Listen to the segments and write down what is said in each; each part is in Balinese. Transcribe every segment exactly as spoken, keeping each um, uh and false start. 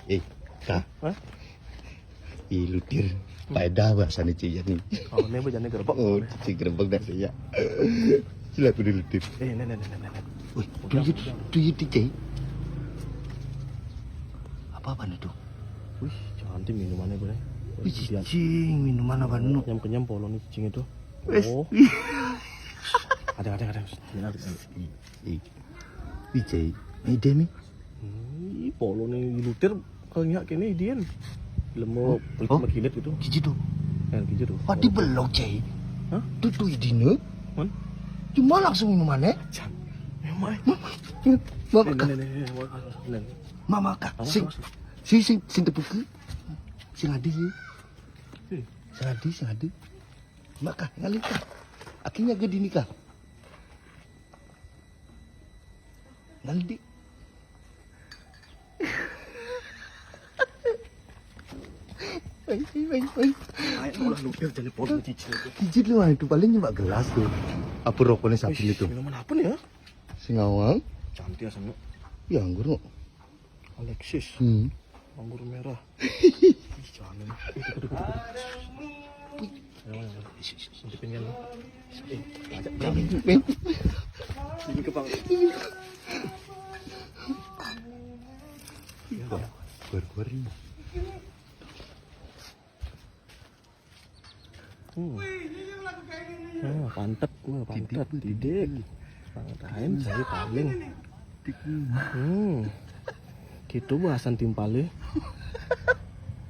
Eh, Kak. Hah? Ih, lutir. Paedah bahasane cilik ni. Oh, ini bejane gerbek. Oh, cilik gerbek dah saya. Sila aku dulu lutir. Eh, nih, nih, nih, nih, nih. Wih, tu itu, tu itu, Cai. Apa-apa nih tu? Wih, cantik minumannya gue. Wih, cicing, minuman apa nu? Nyam kenyam polo nih cicing itu. Wes. Oh. Ada, ada, ada. Ini ada. Ih, ih. Ih, Cai. Ini dia nih. Hmm, ih, polo nih lutir kalau nyak kene idian. Lemo pelit Oh. Kilet gitu. Cici tu. Yang gitu tuh. Wah, dibelok, Cai. Hah? Tu tu idine. Man? Cuma langsung minumannya. Can. Memang. Mak, mak, Mak, Nih, Kak. Nih, nih, nih, nih, nih, nih. Mak, Mak, Kak. Apa, Sing, apa, sing, sing, sing tepuki. Sing adi, sing. Hmm. Sing adi, sing adi. Mak, Kak, ngalih, Kak. Akhirnya gede nih, Kak. Ngalih, Dik. Woi, woi, woi, woi. Ayo, malah lupa jadi polo cicing itu. Cicing lu, itu paling cuma gelas tuh. Apa rokoknya sapi Wih, itu? Minuman apa nih ya? Singawang. Cantik aslinya. Ya, anggur kok. Alexis. Hmm. Anggur merah. Ih, jangan. Itu, itu, itu, itu. Ayo, ayo, ayo. Isi, isi, isi, pinggir lo. Eh, ajak, jangan. Ini ke bang. Iya, Bang. Keluar-keluar ini. Hmm. Wah, pantet, wah, pantet, Tidik, tidik. Tidik. Pangatain saya paling. Tidik. Hmm. Gitu bahasan timpale.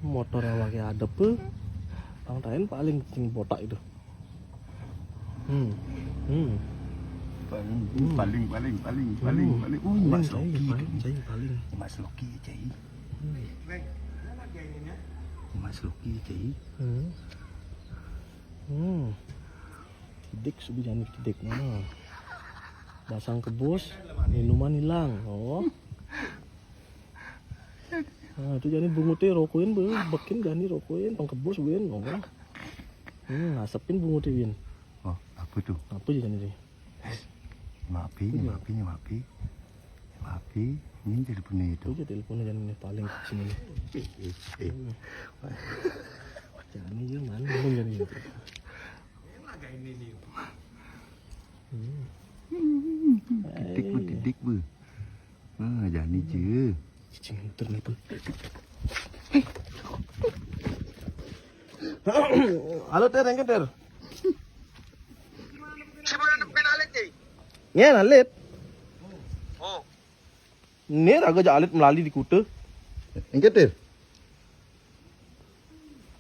Motor yang pakai adep tuh. Pangatain paling sing botak itu. Hmm. Hmm. Paling, Hmm. paling, paling, paling, paling, Hmm. paling. Uh, Paling Mas saya, Loki paling, itu. saya paling. Mas Loki, Cai. Hmm. Mas Loki, Cai. Hmm. Hmm. Kidik sudah jangan kidik. Nah. Basang kebus, minuman hilang. Oh. Nah, itu jadi bunguté rokokin be, bekin jadi rokokin, pang kebus ben, oh. Hmm, asepin bunguté ben. Oh, apa tuh? Apa jadi nih? Mapi, Iya. mapi, mapi. Mapi, ini teleponnya itu. Itu teleponnya jadi nih paling sini. Eh, eh, eh. Hmm. Jangan ini mana belum jadi itu. Hmm. Tidik bu, Eh. tidik bu. Ah, jani je. Cicing muter nih pun. Halo, Ter, engke, Ter. Siapa yang main alit, Ji? Ngen alit. Oh. Nih raga ja alit melali di kute. Engke, Ter.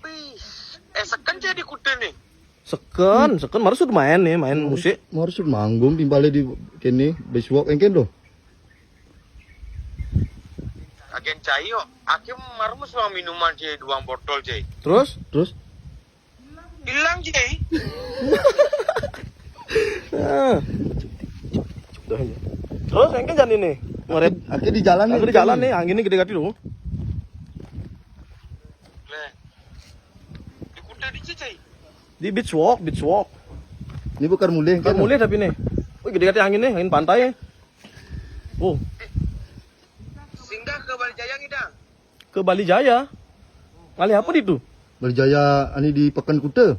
Wih, eh, seken jadi kuda nih. Seken, seken. Marus sudah main nih, main musik. Marus sudah manggung timpale di kene, besok engke do. Agen cai yo, akhir marmus uang minuman cai, dua botol cai. Terus? Terus? Hilang cai. Ah. Terus engke jadi nih, ngeret. Akhir di jalan Aku nih, di jalan nih, anginnya gede gati tuh. Nah. Di kuda di cai. Di beach walk, beach walk. Ini bukan mulih Kan kan? Mulih tapi nih. Wih, gede gati angin nih, angin pantai. Oh, Singgah ke Bali Jaya ngidang. Ke Bali Jaya. Ngalih apa di itu? Bali Jaya ani di Pekan Kuta.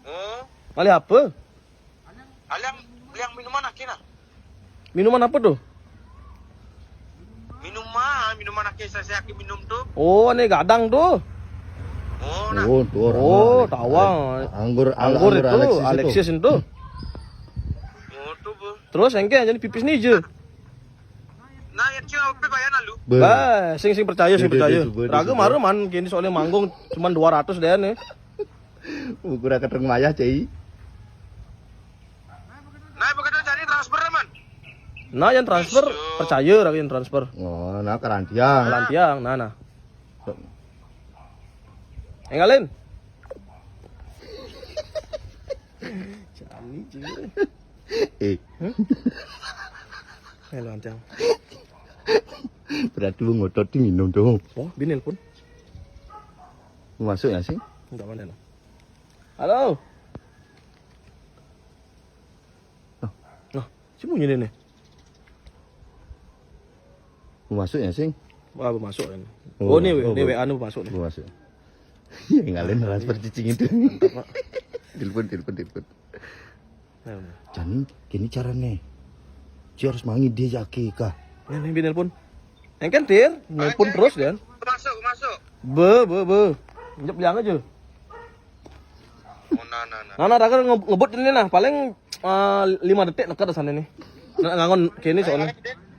Oh. Ngalih apa? Aliang, aliang minuman akeh nah. Minuman apa tuh? Minuman, minuman akeh saya akeh minum tuh. Oh, ini gadang tuh. Oh, nah. Oh, tuh orang Oh, mah. Tawang. Anggur, Anggur anggur itu, Alexis itu. Alexis itu. Oh, tuh, Bu. Terus engke jadi pipis nih je. Nah, ya cing apa bayar lalu? Be. Bah, sing sing percaya, sing Dia, dia, percaya. dia, dia, dia, Raga dia. Maru man kini soalnya manggung cuman dua ratus deh nih. Ukur akan mayah, Cai. Nah, begitu cari transfer, man. Nah, yang transfer Isu. Percaya raga yang transfer. Oh, nah kerantiang. Lantiang, nah nah. Enggalin. Jani je. Eh. Eh, lantiang. Berarti lu ngotot di minum tuh. Oh, bin nelpon. Masuk ya sih? Enggak mana lah. Halo. Loh. Loh, si bunyi deh nih. Masuk ya sih? Wah, masuk kan. Oh, ni, oh, ni W A anu masuk ni. Masuk. Yang ngalen transfer cicing itu. Telepon, telepon, telepon. Jan, gini caranya. Dia harus mangi dia jaki kah? Ni, ni, nelpon. Engken, Tir. Nelpon terus, Jan. Masuk, masuk. Be, be, be. Jep liang aja. Oh, nah, nah, nah. Nah, nah, raga nge-, ngebut ini nah. Paling, eh, lima detik dekat sana nih. Nah, ngangon kini soalnya.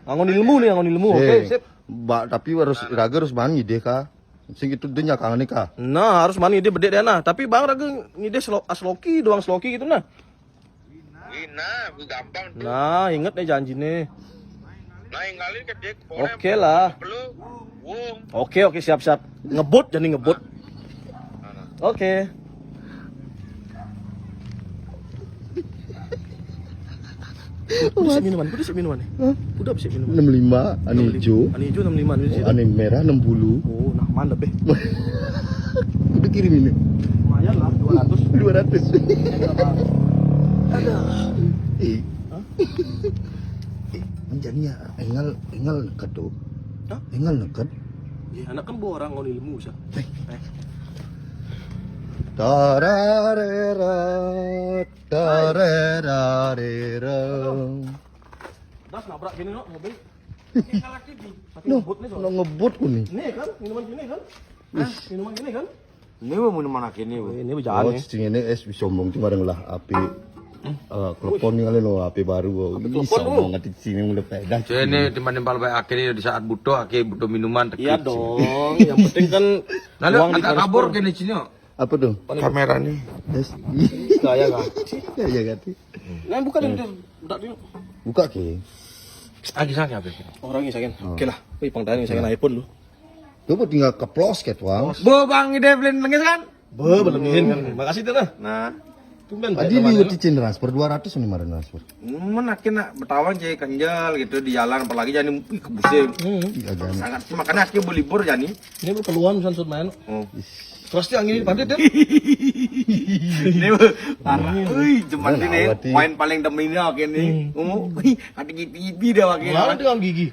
Ngangon ilmu nih, ngangon ilmu. Oke, sip. Ba, tapi harus, raga harus mangi dia kah? Sing itu dia nyakangan nih kah? Nah, harus mangi dia bedek dia nah. Tapi bang raga ngide selo-, asloki doang, sloki gitu nah. Wina, gue gampang tuh. Nah, inget deh janji nih. Nah, yang kali ke dia, oke lah. Belum. Wong. Oke, oke, siap, siap. Ngebut, jadi ngebut. Oke. Udah siap minuman, udah siap minuman nih. Hah? Udah siap minuman. Enam lima, anu hijau. Anu hijau enam lima, anu hijau. Oh, anu merah enam puluh. Oh, nah, mantap deh. Udah kirim ini. Lumayan lah, dua ratus. Dua ratus. Ada. Eh. Hah? Eh, menjadinya engal, engal neked tuh. Hah? Engal neked. Ya, anak kan bawa orang ngon ilmu, sa. Eh. Eh. Tararera, tarararera. Das nabrak gini, no, mobil. Ini salah kiri. Saking ngebut nih, no, soalnya. Ngebut ku nih. Nih kan, minuman gini kan? Hah? Minuman gini kan? Ini mah minuman akhirnya, weh. Ini berjalan. Oh, nih. Cicing ini es bisa sombong cuma ada ngelah api. Eh, telepon nih kali lo, api baru. Wah, api telepon, sombong, oh. Kata cicing ini udah pedas. Cek ini timbang-timbang baik akhirnya di saat butuh, akhirnya butuh minuman, iya dong. Yang penting kan. Lalu uang agak ditransfer. Kabur kene cino. Apa tuh? Kamera nih. Yes. Gaya kah? Gaya kah? Nah, buka deh, budak dia. Buka ke. Lagi sakit apa? Orang ini sakit. Oh. Oke lah. Wih, pangdaan ini sakit iPhone lu. Tuh, tinggal keplos kayak tuang. Bo, Bang Ide, beliin lengis kan? Bo, belum ini kan. Makasih tuh lah. Nah. Tumben. Tadi dia cicing transfer dua ratus ini kemarin transfer. Mana kena bertawan jadi kenjal gitu di jalan, apalagi jadi, ih, kebusnya. Hmm. Iya, jangan. Sangat sih, makanya akhirnya berlibur jadi. Ini berpeluang misal sud main. Oh. Terus dia angin ini pantai deh. Ini parah. Wih, cuman ini main paling demen ini akhirnya. Hmm. Oh, wih, ada gigi-gigi dah akhirnya. Malah dengan gigi.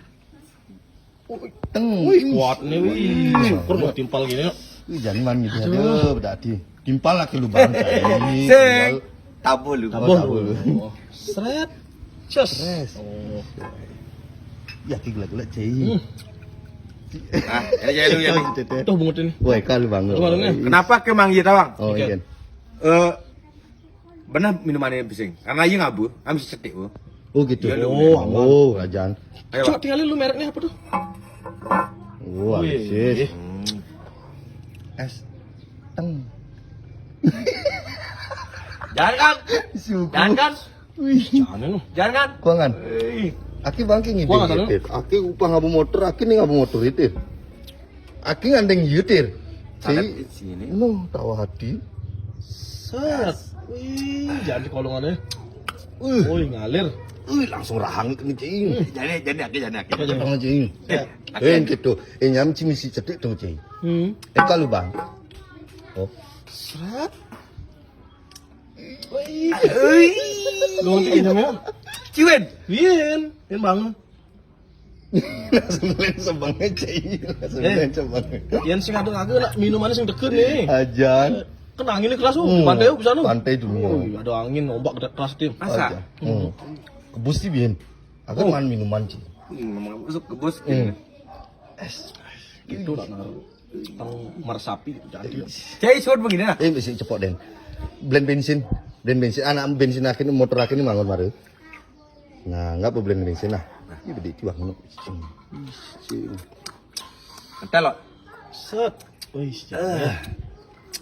Teng. Wih, kuat nih, wih. Syukur gua timpal gini, yuk. Wih, jangan gitu. Aduh, berarti. Timpal lagi lubang tadi. Sing. Tabuh lu. Tabuh lu. Oh, tabuh lu. Seret. Cus. Stres. Oh. Ya, ki gelek-gelek, Cei. Hmm. Ah, ya, ya, lu, ya, lu. Tuh, bungut ini. Woi, kal, Bang. Lu, Bang, ini. Kenapa ke Mang Iya, Tawang? Oh, iya. Eh, benar minumannya bising. Karena iya ngabur, kami setik, Bu. Oh, gitu. Iya, lu. Oh, aman. Oh, Rajan. Ayo, Pak. Cok, tinggalin lu mereknya apa tuh? Wah, wih. Sis. Hmm. Es teng. Jangan kan? Syukur. Jangan kan? Wih. Jangan lu. Jangan kan? Kuangan. Wih. Aki bangke ngiding. Kuangan, Tir. Aki upah ngabu motor, aki nih ngabu motor itu. Aki ngandeng yutir. Salah sini. No, tawa hati. Set. Wih, jadi kolongannya. Uh. Wih, ngalir. Wih, langsung rahang ke cing. Jadi, jadi aki, jadi aki. Apa jadi? Rahang cing. Eh, eh, gitu. Eh, nyam cing isi cetik tuh, cing. Hmm. Eh, kalau bang. Oh. Seret. Wih. Lu ngerti gini, Mel? Ciwin. Win, Win bangun. Langsung lain sebangnya, cai. Langsung lain sebangnya. Yang sing ada lagi nak minumannya sing deket nih. Ajan. Kena angin keras tuh, hmm, pantai tuh sana. Pantai tuh. Oh, iya, ada angin, ombak gede keras tuh. Masa? Ajan. Hmm. Kebus sih, Bin. Aku kan minuman, Ci. Hmm, memang masuk kebus. Hmm. Es. Gitu lah, naruh. Tang meresapi gitu, jadi. Cai, suat begini nah. Eh, bisa cepok, Den. Blend bensin. Blend bensin. Anak bensin akhirnya, motor akhirnya mangun mari. Nah, nggak apa blend bensin lah. Ini bedi tiwang ngono. Entel lo. Set. Wih, eh.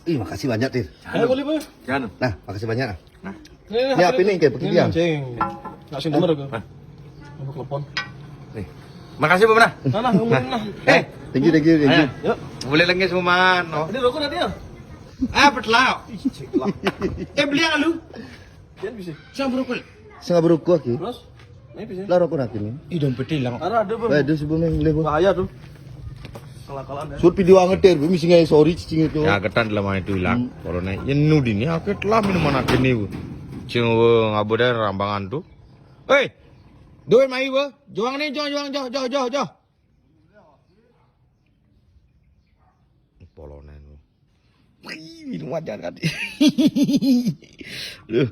Ih, makasih banyak, Tir. Eh, boleh, boleh. Jangan. Nah, makasih banyak. Nah. Ini apa nih, kayak begini ya? Cing. Nggak sih denger aku. Hah? Aku telepon. Nih. Makasih, Bu, nah. Nah, nah, nah. Eh, thank you, thank you, thank you. Ayo, yuk. Boleh lagi semua, no. Ini rokok nanti ya? Ah, betul. Eh, beli yang lu? Jangan bisa. Siapa rokok? Sing abroko aki. Terus? Ini bisa. Lah rokok aki nih. Ih, dompet hilang. Ada, ada, Bang. Lah, ada sebelumnya boleh, Bang. Bahaya tuh. Kalah-kalahan ya. Suruh video anget, Tir. Mesti ngai sorry cicing itu. Ya, ketan dalam itu hilang. Hmm. Kalau naik, ya nudi nih, aku telah minuman aki nih, Bu. Cing, Bu, ngabo dah rambangan tuh. Hei, duit mai, Bu. Juang nih, juang, juang, juang, juang, juang, juang. Polonen. Wih, minuman jangan kan. Loh,